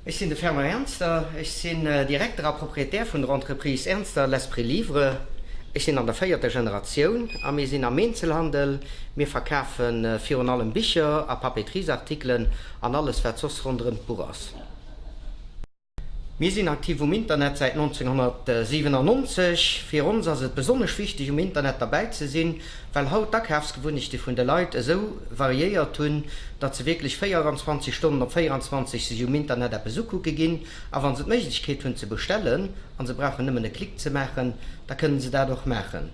Ech sinn de Fernand Ernster, ech sinn Direkter a Proprietär vun der Entreprise Ernster L'Esprit Livre. Ech sinn an der véierter Generatioun a mir sinn am Eenzelhandel. Mir verkafe virun allem Bicher a Papeteriesartikelen an alles wat soss ronderëm d'Buch ass. Mir sinn aktiv um Internet säit 1997. Fir ons ass et besonnesch wichteg um Internet derbäi ze sinn, well haut d'Akafsgewunnechte vun de Leit esou variéiert hunn, datt se wierklech 24 Stonnen op 24 sech um Internet eppes ukucke ginn. A wa se d'Méiglechkeet hunn ze bestellen, a se brauchen nëmmen e Klick ze maachen, da kënnen se dat och maachen.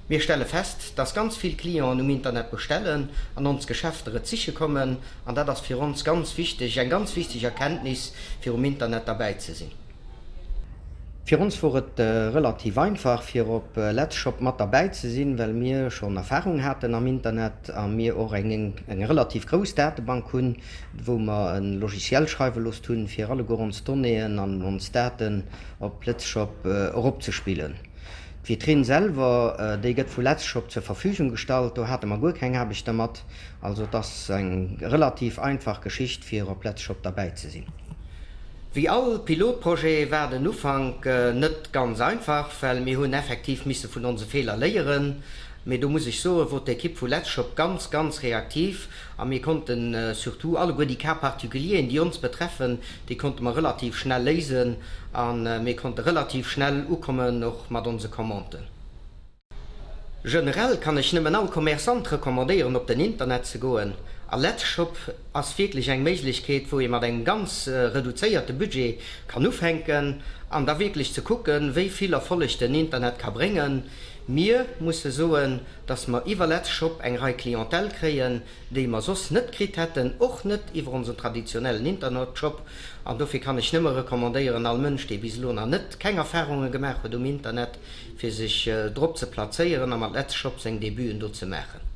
Mir stelle fest, dass ganz vill Clienten um Internet bestellen an ons Geschäfter et siche kommen, an dat ass fir ons ganz wichteg, eng ganz wichteg Erkenntnis, fir um Internet derbäi ze sinn. Fir ons wor et relativ einfach, fir op Letzshop mat derbäi ze sinn, well mir schonn Erfahrung haten am Internet a mir och eng relativ grouss Datebank hunn, wou mer e Logiciel schreiwe loosst hunn, fir alleguer ons Donnéeën an ons Daten op Letzshop eropzespillen. D'Vitrinn selwer, déi gëtt vu Letzshop zur Verfügung gestallt, do hate mer guer keng Aarbecht dermat. Also et ass eng relativ einfach Geschicht fir op Letzshop derbäi ze sinn. Wéi all Pilotprojet war den Ufank net ganz einfach, well mir hunn effektiv misse vun onse Feeler léieren. Mee do muss ech soen, wor d'Ekipp vu Letzshop ganz, ganz reaktiv a mir konnten surtout alleguer déi Cas particulieren, déi ons betreffen, déi konnte mer relativ schnell léisen a mir konnte relativ schnell ukommen och mat onse Commanden. Generell kann ech nëmmen all Commerçant recommandéieren op den Internet ze goen a Letzshop ass wierklech eng Méiglechkeet wou ee mat engem ganz reduzéierte Budget kann ufänken an da wierklech ze kucken wéi vill Erfolleg den Internet ka bréngen. Mir musse soen, dass mer iwwer Letzshop eng Rei Clientèle kréien, déi mer soss net kritt hätten, och net iwwer onsen traditionellen Internetshop. An dofir kann ech nëmme recommandéieren, all Mënsch, dee bis elo nach net keng Erfahrunge gemaach huet um Internet, fir sech drop ze plazéieren a mat Letzshop seng Debuten do ze maachen.